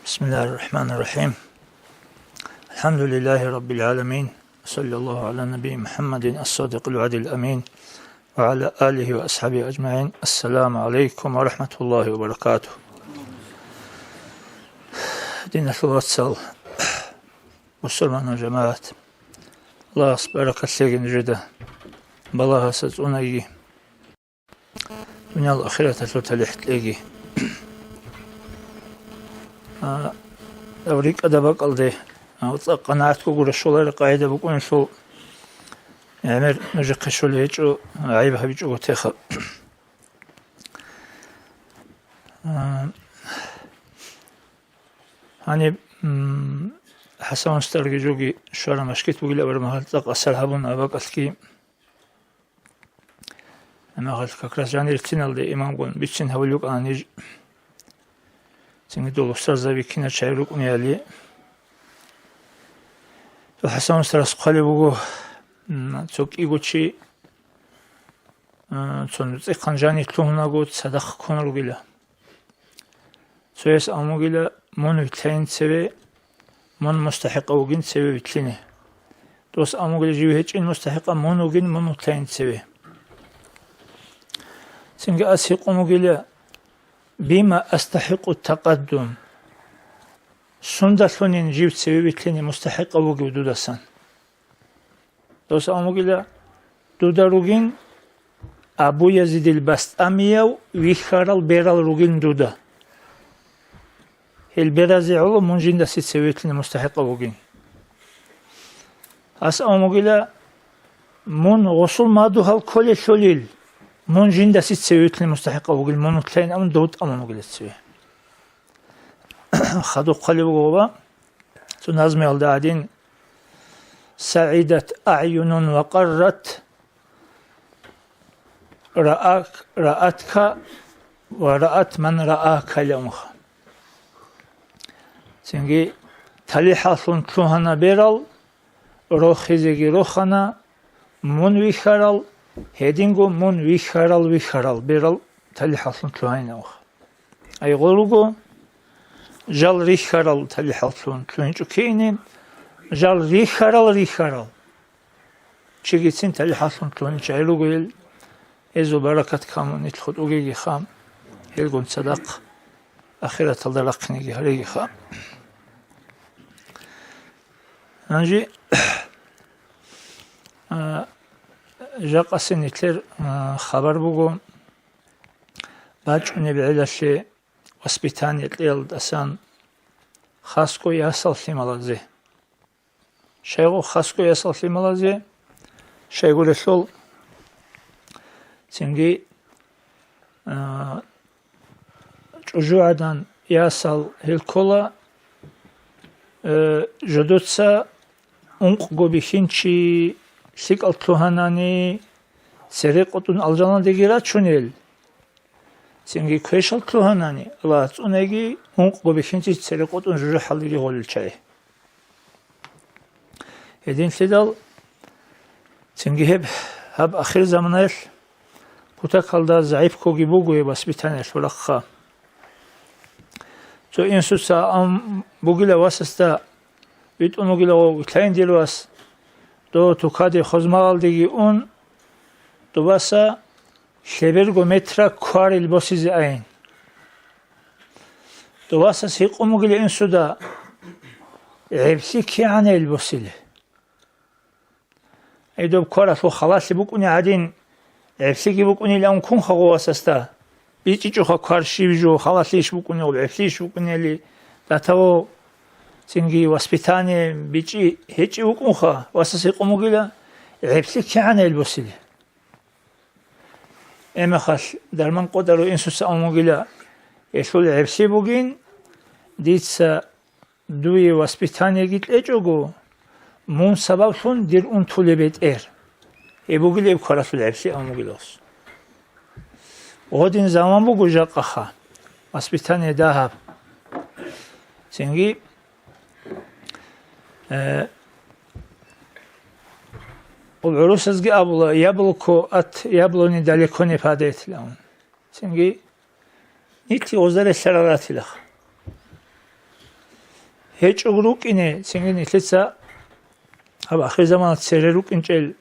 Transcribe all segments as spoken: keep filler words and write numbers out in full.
بسم الله الرحمن الرحيم. الحمد لله رب العالمين. صلى الله على النبي محمد الصادق الوعد الأمين وعلى آله وأصحابه أجمعين. السلام عليكم ورحمة الله وبركاته. Диналъул вацал, бусурманал жамагӀат, Аллагьас баракат лъеги нужеда, балагьаса цӀунаги. Дуниял ахираталъул талихӀ кьеги. А, даб рикӀкӀада бакӀалде, а, цӀакъ къанагӀатккого рашулареб къагӀида букӀунелъул гӀемер нужехъе щолей гьечӀо, гӀайиб гьабичӀого теха. А, гьаниб, м, ХӀасан устарги жоги щвараб машгит бугила, бармагьал цӀакъ асар гьабун, а бакӀалъги. Амма гьал как раз жанир лъиналде имамгун бицин гьавулев вукӀана ниж. Цинги дол устарзаби кинал чагӀи рукӀунеали. Дол ХӀасан устарас хъвалеб буго, м, цо кӀиго чи, м, цо нуцӀихъан жанир лъугьунаго цадахъ ккун ругила. Цояс амугила, мун вилълъайин цеве, мун мустахӀикъав вугин цеве вилълъине. Дос амугила, жив гьечӀин мустахӀикъав, мун вугин, мун вилълъайин цеве. Цинги ас гьикъун вугила, бима астахӀикъу такъаддум? Сундалъунин жив цеве вилълъине мустахӀикъав вугев дудасан? Дос амугила, дуда ругин Абу Язидил Бастамияв вихьарал берал ругин дуда. Гьел беразе гӀоло мун жиндасе цеве вилълъине мустахӀикъав вугин. Ас амугила, мун гъусул мадугьал кколелъулил, мун жиндасе цеве вилълъине мустахӀикъав вугин, мун вилълъайин абун дов тӀамун вугила цеве. Хадуб хъвалеб буго ва цо назмиялда гӀадин: «СагӀидат агӀюнун ва къаррат, раак-, раатка ва раат ман раака», — илан унха. Цинги: «ТалихӀаллъун лъугьана берал, рохизеги рохана, мун вихьарал, гьединго мун вихьарал, вихьарал берал талихӀаллъун лъугьайна унха». Ай гъол руго, жал рихьарал талихӀаллъун лъугьинчӀо ккеине, жал рихьарал, рихьарал. Чигицин талихӀаллъун лъугьинчӀай руго ил, гьезул баракат камун ил хутӀугегиха, гьелгун цадахъ ахираталда рахъинеги гьарегиха. Гьанже, а, жакъасеб нилъер, а, хабар буго, бачӀунеб гӀелалъе воспитание кьеялдасан хасго ясал лъималазе. Щайгу хасго ясал лъималазе, щайгурелъул цинги, а, чӀужугӀадан ясал гьел ккола, э, жодоца ункъго бихьинчи лъикӀал лъугьанани, цере къотӀун алжаналдеги рачунел. Цинги квешал лъугьанани, Аллагьас цӀунеги, ункъго бихьинчи цере къотӀун жужахӀалдеги гъолел чагӀи. Гьединлъидал цинги гьеб, гьаб ахирзаманаялъ кутакалда загӀипккоги буго гьеб воспитаниялъул рахъа. Цо инсуца ам бугила васасда витӀун вугила: «Вилълъайин, дир вас, дов тукаде хозмагъалдеги ун, дубаса лъеберго метра кварил босизе айин». Дов васас гьикъун бугила инсуда: «ГӀеблъи кигӀанайил босиле?» Ай доб кваралъул халалъи букӀуни гӀадин, гӀеблъиги букӀунилан ккунха гъо васасда. БичӀичӀоха квар щиб жо, халалъийищ букӀунев, гӀеблъийищ букӀунели, датаво цинги воспитание бичӀчӀи гьечӀев вукӀунха, васас гьикъун бугила: «ГӀеблъи кигӀанайил босиле?» Эмехалъ дарман къотӀарав инсуца ун вугила: «Гьелъул гӀеблъи бугин, дица дуе воспитаниеги кьечӀого, мун сабаблъун дир унтулеб бетӀер». Гьеб бугилеб кваралъул гӀеблъи ун вугилас. Гъодин заман буго жакъаха, воспитание дагьаб. Цинги, э, гӀурусазги абула: «Яблоко от яблони далеко не падает», — лан. Цинги нилъги гъозда релълъарал ратилаха. гьечӀого рукӀине, цинги нилъеца гьаб ахирзаманалъ цере рукӀинчӀел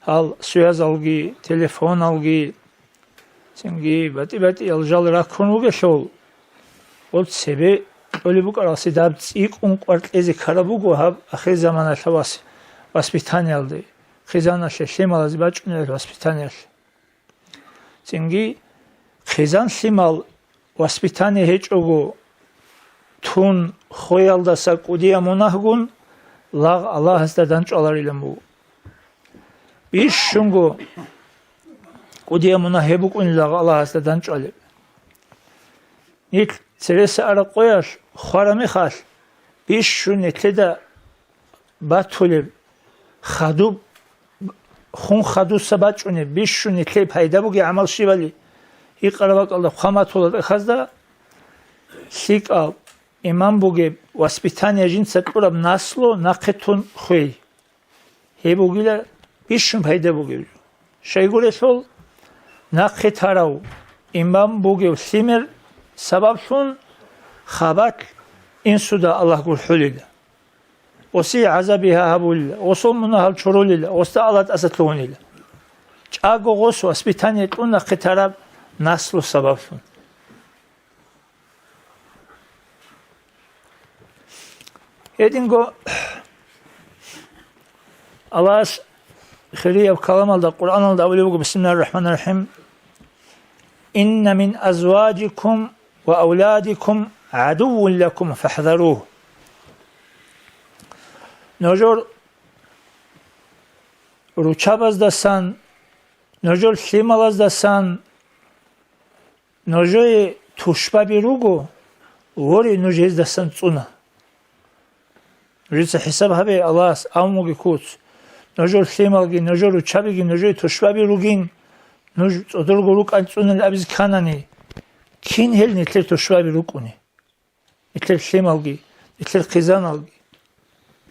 гьал связалги, телефоналги, цинги батӀи-батӀиял жал раккун вугелъул, гъоб цебе кьолеб букӀаралси даб цӀикӀкӀун кӀвар кьезе ккараб буго гьаб ахирзаманалъ вас-, воспитаниялде, хъизаналъе, лъималазе бачӀунеб воспитаниялъе. Цинги хъизан-лъимал воспитание гьечӀого тун, хвеялдаса кӀудияб мунагьгун лагъ Аллагьасда дандчӀваларилан буго. Бищунго кӀудияб мунагь гьеб букӀунеб лагъ Аллагьасда дандчӀвалеб. Нилъ цереса араб къоялъ хвараб мехалъ, бищун нилъеда батулеб, хадуб, хун хадуса бачӀунеб, бищун нилъее пайда бугеб гӀамал щибали, гьикъараб бакӀалда хъван батула тӀахьазда, лъикӀаб, иман бугеб, воспитание жинца кьураб наслу нахъе тун хвей. Гьеб бугила бищун пайда бугеб жо. Щайгурелъул, нахъе тарав иман бугев лъимер сабаблъун хабалъ инсуда Аллагь гурхӀулила. Гъосие гӀазаби гьа-, гьабулила, гъосул мунагьал чурулила, гъосда Аллагь тӀаса лъугьунила. ЧӀаго гъос воспитание кьун нахъе тараб наслу сабаблъун. Гьединго Аллагьас хирияб каламалда, Къуръаналда абулеб буго, бисмиллагьир рахӀманир рахӀим, «Инна мин азважикум ва авладикум гӀадуввун лакум фахӀзаругь». Нужер руччабаздасан, нужер лъималаздасан нужее тушбаби руго, воре, нуж гьездасан цӀуна. Нужеца хӀисаб гьабе Аллагьас, аммуги куц. Нужер лъималги, нужер руччабиги нужее тушбаби ругин, нуж цӀодорго рукӀан цӀунел абизе кканани, кин гьел нилъер тушбаби рукӀуни? Нилъер лъималги, нилъер хъизаналги.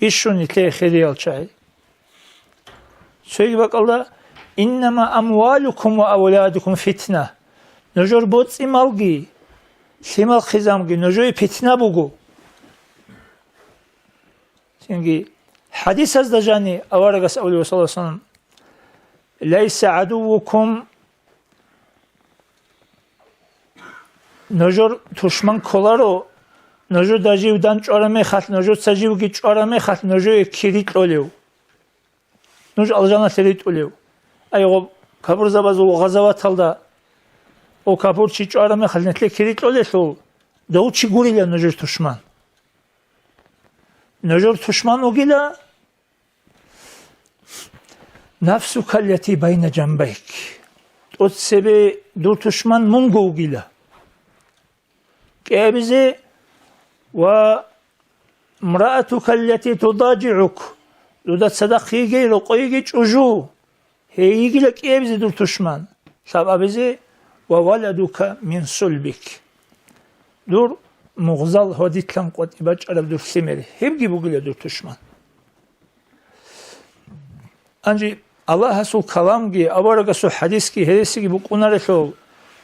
Бищун нилъее хириял чагӀи. Цоги бакӀалда, «Иннама амвалукум ва авладукум фитна». Нужер боцӀи-малги, лъимал-хъизамги нужее питна буго. Цинги хӀадисазда жани аварагас абулеб, саллаллагьу гӀалайгьи ва саллам, «Лайса гӀадуввукум», нужер тушман кколаро, нужеда жив дандчӀвараб мехалъ, нужеца живги чӀвараб мехалъ, нужее кири кьолев. Нуж алжаналъе ритӀулев. Ай, гъоб капурзабазул гъазаваталда, гъо капурчи чӀвараб мехалъ, нилъее кири кьолелъул, дов чи гурила нужер тушман? Нужер тушман вугила, «Нафсука аллати байна жанбайк». ТӀоцебе дур тушман мунго вугила. КӀиабизе, «Ва мраатука аллати тудажигӀук», дуда цадахъ йигей, рокъой йигей чӀужу. Гьей йигила кӀиабизе дур тушман. Лъабабизе, «Ва валадука мин сулбик». Дур мугъзал гьодилъан къватӀи бачӀараб дур лъимер, гьебги бугила дур тушман. Гьанже Аллагьасул каламги, аварагасул хӀадисги гьересиги букӀунарелъул,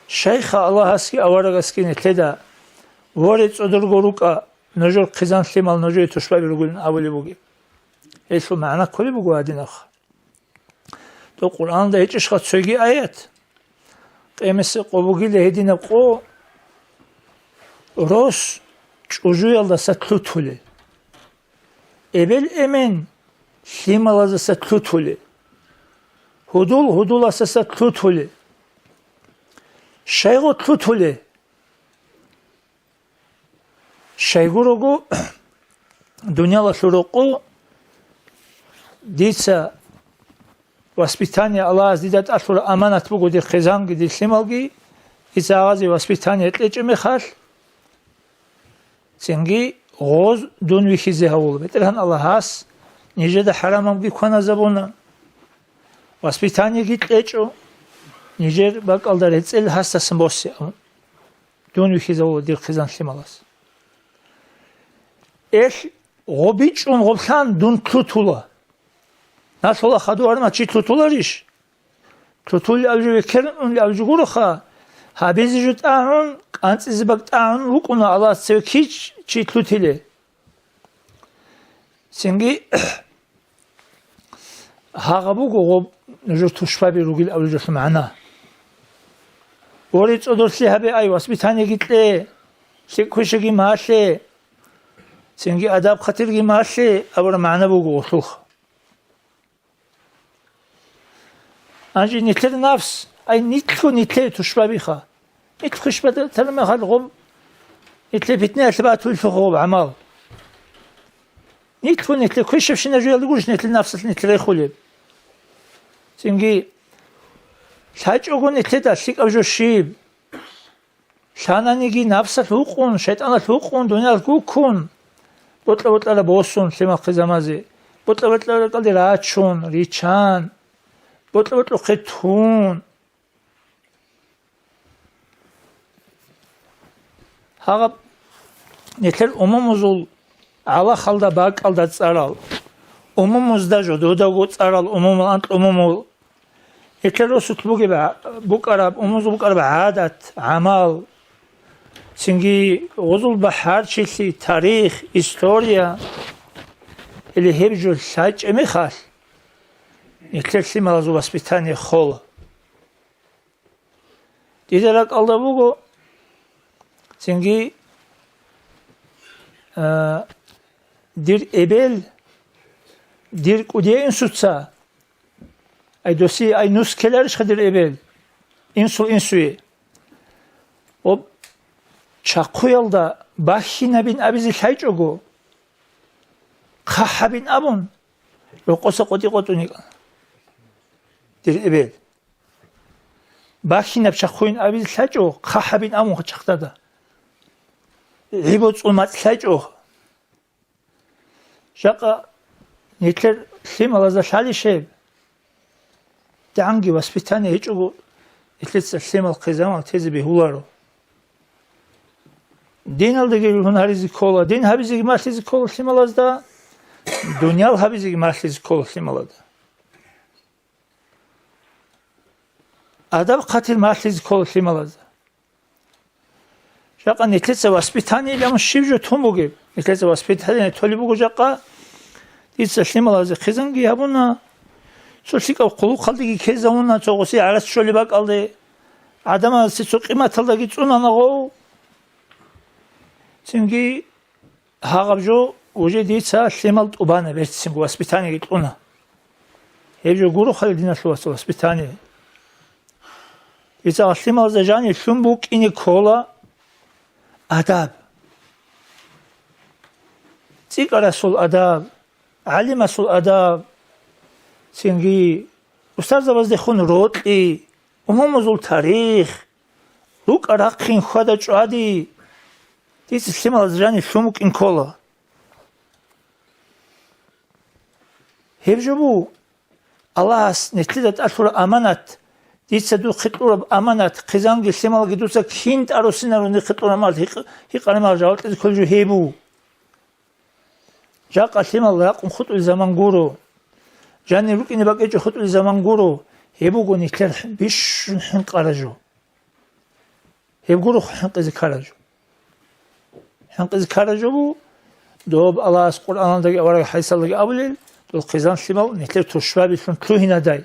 щайха Аллагьасги аварагасги нилъеда, «Воре, цӀодорго рукӀа, нужер хъизан-лъимал нужее тушбаби ругилан» абулеб бугеб? Гьелъул магӀна кколеб буго гьадинабха. Дов Къуръаналда гьечӀищха цоги аят? Къемиса къо бугила гьединаб къо, рос чӀужуялдаса лъутулел, эбел-эмен лъималаздаса лъутулел, гьудул гьудуласдаса лъутулел. Щайго лъутулел? Щайгурого, дуниялалъул рокъо дица воспитание Аллагьас дида тӀалъура аманат буго, дир хъизанги, дир лъималги, дица гьагъазе воспитание кьечӀеб мехалъ, цинги гъоз дун вихьизе гьавула. БетӀергьан Аллагьас нижеда хӀарамабги кваназабуна, воспитаниеги кьечӀо, нижер бакӀалда рецӀел гьасдасан босе абун. Дун вихьизавула дир хъизан-лъималас. Элъ гъобичӀун гъоблъан дун лъутула. Налъула хадур гьарман чи лъутуларищ? Лъутулли абжу векерун абжу гуроха, гьабизе жо тӀагӀун, къанцӀизе бакӀ тӀагӀун вукӀуна Аллагьас цеве кич чи лъутиле. Цинги гьагъаб буго гъоб нужер тушбаби ругел абулеб жоялъул магӀна. Боре цӀодорлъи гьабе, ай, воспитаниеги кье, лъикӀ квешаги малъе, цинги адаб-хатирги малъе абураб магӀна буго гъолъулха. Гьанже нилъер нафс, ай, нилъго нилъее тушбабиха. Нилъ хъищбатараб мехалъ гъоб, нилъее питнаялъе батулелъулха гъоб гӀамал. Нилъго нилъее квешабщина жоялда гурищ нилъер нафсалъ нилъ рехулеб. Цинги лъачӀого нилъеда лъикӀаб жо щиб? Лъананиги нафсалъ гьукъун, шайтӀаналъ гьукъун, дуниялалъ гуккун, бокьа-бокьараб босун лъимал хъизамазе, бокьа-бокьараб ракӀалде рачун, риччан, бокьа-бокьухъе тун. Гьаб нилъер умумузул гӀалахалда бакӀалда цӀарал, умумузда жододаго цӀарал, умумул анкь умумул, нилъер росулъ бугеб гьа-, букӀараб, умумузул букӀараб гӀадат, гӀамал, цинги гъозул бахӀарчилъи, тарих, история, или гьеб жо лъачӀеб мехалъ, нилъер лъималазул воспитание хола. Дида ракӀалда буго, цинги, а, дир эбел, дир кӀудияй инсуца, ай досие, ай нус ккеларищха дир эбел, инсул инсуе? Об чахъуялда бахьинабин абизе лъайчӀого, хъахӀабин абун, рокъоса къотӀи къотӀун йикӀана дир эбел. Бахьинаб чахъуйин абизе лъачӀо, хъахӀабин абун чахъдада. ГӀибоцӀул мацӀ лъачӀо. Жакъа нилъер лъималазда лъалищ гьеб? ДагӀанги воспитание гьечӀого, нилъеца лъимал хъизамал тезе бегьуларо. Диналдаги гьунар гьаризе ккола, дин гьабизеги малъизе ккола лъималазда, дуниял гьабизеги малъизе ккола лъималазда. Адаб-хъатир малъизе ккола лъималазда. Жакъа нилъеца воспитаниеилан щиб жо тун бугеб? Нилъеца воспитание толеб буго жакъа. Дица лъималазе хъизанги гьабуна, цо лъикӀаб хъулухъалдеги ккезавуна, цо гъосие гӀарац щолеб бакӀалде, гӀадамазе цо къиматалдаги цӀунана гъов. Цинги гьагъаб жо уже дица лъимал тӀубана, берцинго воспитаниеги кьуна. Гьеб жо гуро хъали диналъул вацал воспитание. Дица лъималазда жанир лъун букӀине ккола адаб. ЦӀикӀкӀарасул адаб, гӀалимасул адаб, цинги устарзабаздехун рокьи, умумузул тарих, рукӀа-рахъин хьвада чӀвади, дица лъималаз жанир лъун букӀин ккола. Гьеб жо буго, Аллагьас нилъеда тӀалъураб аманат, дица духъе кьураб аманат, хъизанги лъималги дуца кин тӀаруссинаро нихъе кьураб мал, гьикъ-, гьикъараб мал жаваб кьезе кколеб жо гьеб буго. Жакъа лъимал ракъун хутӀулел заман гуро. Жанир рукӀине бакӀичӀо хутӀулел заман гуро. Гьеб буго нилъер бищун хӀинкъараб жо. Гьеб гуро хӀинкъизе ккараб жо. ХӀинкъизе ккараб жо буго, доб Аллагьас Къуръаналдаги авараг хӀадисалдаги абулел, дол хъизан лъимал нилъер тушбабилъун лъугьинадай.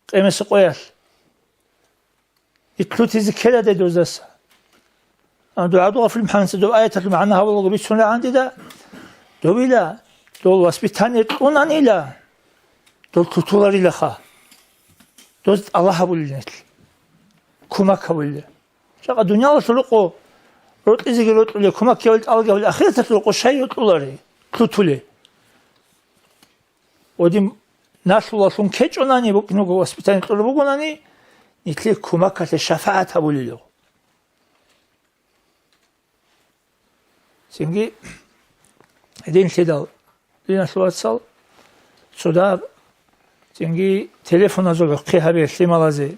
Къемеса къоялъ. Итлъутизе ккеладай доздаса. Амма дугӀаду гъафил мхӀанса доб аяталъул магӀна гьабулаго бицун рагӀан дида, добила, дол воспитание кьунанила, дол лъутуларилаха. Доз тӀалаб гьабулел нилъ. Кумак гьабулел. Жакъа дуниялалъул рокъо рокьизеги рокьулел, кумак гьавил тӀалаб гьавил, ахираталъул рокъо щай рокьулари, лъутуле. Ва дин налъулалъун кечӀунани, букӀиного воспитание кьураб бугонани, нилъее кумакалъе шафагӀат гьабулел. Цинги гьединлъидал, диналъул вацал, цодаб, цинги телефоназул гӀухъи гьабе лъималазе,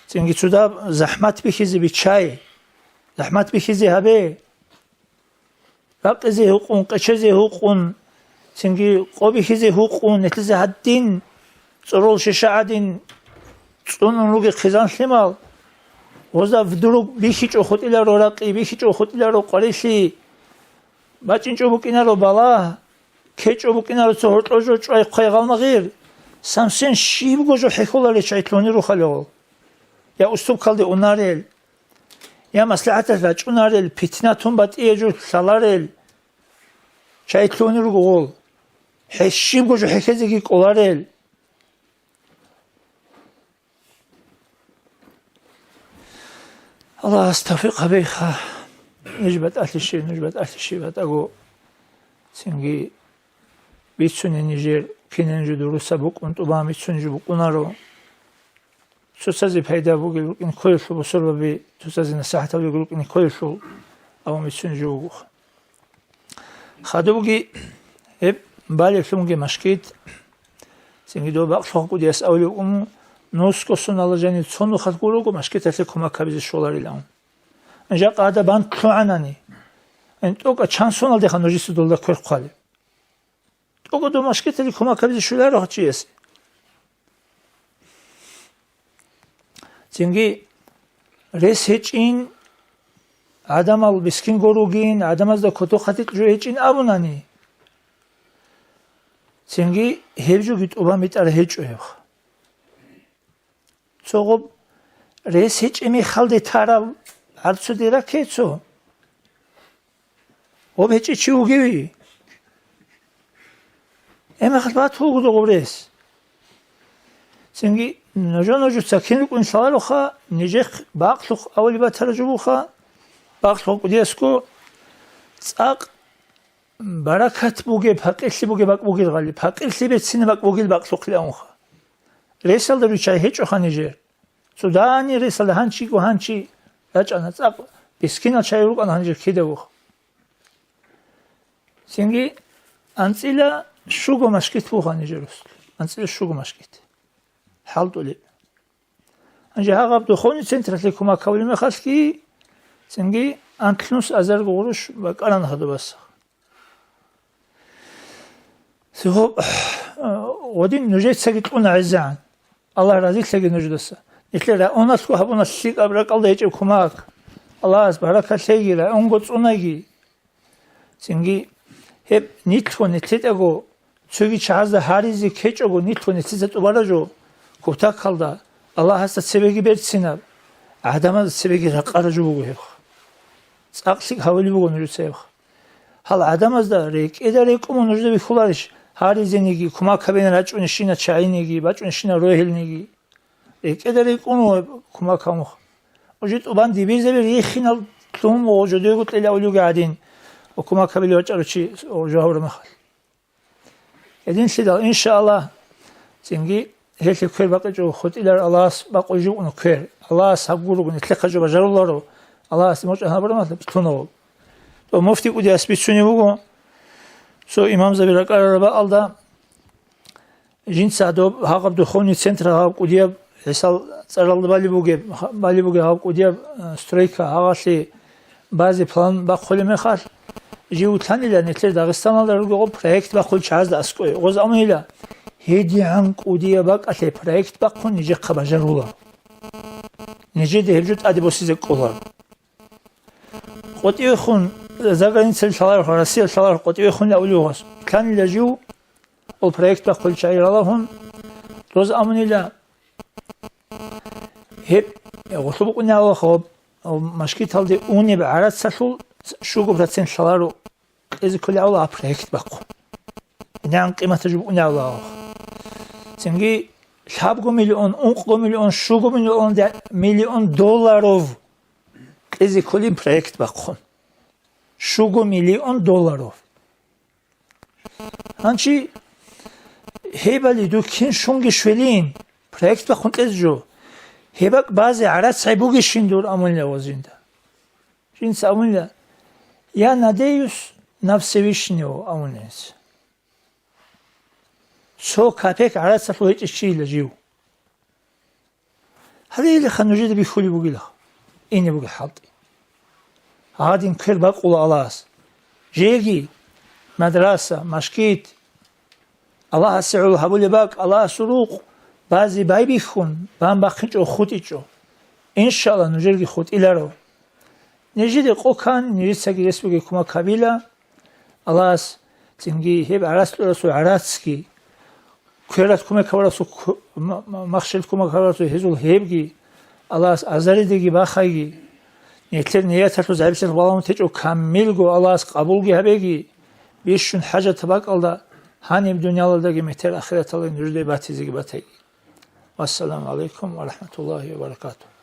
цинги цодаб захӀмат бихьизе биччай, захӀмат бихьизе гьабе. Ракъизе гьукъун, къечезе гьукъун, цинги къо бихьизе гьукъун, нилъезе гьадин цӀорол шиша гӀадин цӀунун ругел хъизан лъимал, гъозда вдруг бихьичӀо хутӀиларо ракъи, бихьичӀо хутӀиларо къварилъи, БачӀинчӀо букӀинаро балагь, ккечӀо букӀинаро цо гьоркьор жо чӀвай-хъвай гъалмагъир, самсен щибго жо хӀехьоларел чагӀи лъугьунел рухӀалел. Я уступкалде унарел, я маслихӀаталъ рачӀунарел, питна тун батӀияб жо лъаларел чагӀи лъугьунел руго гъол. ХӀей щибго жо хӀехьезеги кӀоларел. Аллагьас тавфикъ гьабейха. Ниж батӀалъи щиб, нуж батӀалъи щиб батӀаго, цинги бицунеб нижер, кинаб жо дурусаб букӀун тӀубан бицунеб жо букӀунаро. Цоцазе пайда бугел рукӀин кколелъул бусурбаби, цоцазе насихӀат гьабулел рукӀин кколелъул, абун бицунеб жо бугоха. Хадубги гьеб балеблъунги машгит, цинги дов бакълъухъ кӀудияс абулеб ун, нусго сонала жанив цо нухалъ гурого машгиталъе кумак гьабизе щоларилан. Жакъа гьада бан лъугӀанани, ин тӀокӀа чан соналдеха нужеца долда квер хъвалеб? ТӀокӀа дов машгиталъе кумак гьабизе щоларо гьачиясе. Цинги рес гьечӀин, гӀадамал мискинго ругин, гӀадамазда кодоб-хъатикь жо гьечӀин абунани, цинги гьеб жоги тӀубан битӀараб гьечӀо гьебха. Цо гъоб рес гьечӀеб мехалде тараб гӀарцуде раккеце. Гъоб гьечӀев чи вугевиги? Гьеб мехалъ батула гъоб рес. Цинги нужа-нужеца кин рукӀин лъалароха, нижехъ бакълъухъ авулеб батараб жо бугоха, бакълъухъ кӀудиясго цӀакъ баракат бугеб, пакъирлъи бугеб бакӀ бугел гъали, пакъирлъи берцинаб бакӀ бугел бакълъухълъи абунха. Ресалда руччай гьечӀоха нижер. Цо дани ресалда гьанчиго гьанчи рачӀана, цӀакъ бискинал чагӀи рукӀана гьанжер кидаго. Цинги анцӀила щуго машгит бугоха нижер росулъ. АнцӀила щуго машгит. ХӀалтӀулеб. Гьанже гьагъаб духовный централъе кумак гьабулеб мехалъги, цинги анлънус азарго гъурущ бакӀарана гьадубаса. Цо, гъодин нужецаги кьуна гӀезегӀан. Аллагь разилъаги нужедаса. Нилъер районалъго гьабуна лъикӀаб ракӀалда гьечӀеб кумак. Аллагьас баракат лъеги, районго цӀунаги. Цинги гьеб нилъго нилъедаго цоги чагӀазда гьаризе ккечӀого нилъго нилъеца тӀубараб жо, кутакалда Аллагьасда цебеги берцинаб, гӀадамазда цебеги ракъараб жо буго гьебха. ЦӀакълъи гьабулеб буго нужеца гьебха. Гьал гӀадамазда рекӀеда рекӀун нужеда бихьуларищ, гьаризениги, кумак гьабине рачӀунищина чагӀиниги, бачӀунищина рогьелниги? РекӀеда рекӀун ва кумак гьабун. Уже тӀубан дибирзаби рихинал лъугьун ва жодего кьела улюги гӀадин, ва кумак гьабилев вачӀарав чи жо гьавураб мехалъ. Гьединлъидал, иншааллагь, цинги гьелъе квер бакъичӀого хутӀилар Аллагьас бакъулеб жо буго квер. Аллагьас гьаб гуро, нилъехъа жо бажаруларо. Аллагьас мочӀан гьабураб мехалъ лъугьунев. То муфти кӀудияс бицунеб буго, цо имамзаби ракӀарараб бакӀалда, жинца гьадаб гьагъаб духовный центр гьаб кӀудияб, гӀисал цӀаралда балеб бугеб, балеб бугеб гьаб кӀудияб, э, стройка гьагъалъе базе план бахъулеб мехалъ, жив вутлъанила нилъер Дагъистаналда ругого проект бахъул чагӀазда аскӀове. Гъоз амунила, гьедигӀан кӀудияб бакӀалъе проект бахъун нижехъа бажарула. Нижеде гьеб жо тӀаде босизе кӀоларо. КъотӀивехун, заграницалъ лъаларухъ, Россиялъ лъаларухъ къотӀивехун авулев гъос. Вутлъанила жив, ол проект бахъулел чагӀи ралагьун, доз амунила, гьеб гъолъуб букӀунеб гьаб, гьаб машгиталде унеб гӀарацалъул щуго процент лъаларо кьезе кколеб гьаб проект бахъун. ГьедигӀан къиматаб жо букӀунеб гьаб. Цинги лъабго миллион, ункъго миллион, щуго миллион, миллион долларов кьезе кколин проект бахъун. Щуго миллион долларов. Гьанчи гьебали дур кин щунги щвелин, проект бахъун кьезе жо. Гьеб бакӀ базе гӀарац гьай бугищин дур амунила гъоз жинда. Жинца амунила, я надеюсь на Всевышнего амунила гьес. Цо капек гӀарацалъув гьечӀищийила жив. Гьале илиха нужеда бихьулеб бугилаха, ине бугеб хӀалтӀи. Гьадин квер бакъула Аллагьас. Жеги, мадраса, машгит, Аллагьасе гӀоло гьабулеб бакӀ, Аллагьасул рукъ базе байбихьун, бан бахъинчӀо хутӀичӀо. Иншалла, нужерги хутӀиларо. Нижеде къо ккани, нижецаги рес бугеб кумак гьабила. Аллагьас цинги гьеб гӀарац кьурасул гӀарацги, кверат кумек гьавурасул ку-, ма-, ма-, махщел кумек гьавурасул гьезул гьебги, Аллагьас азаридеги бахъайги, нилъер нияталъул загӀиплъиялъ балагьун течӀо камилго Аллагьас къабулги гьабеги, бищун хӀажатаб бакӀалда гьаниб дуниялалдаги метер ахираталдаги нужеде батизеги батайги. Вассаламу гӀалайкум ва рахӀматуллагьи ва баракатугьу.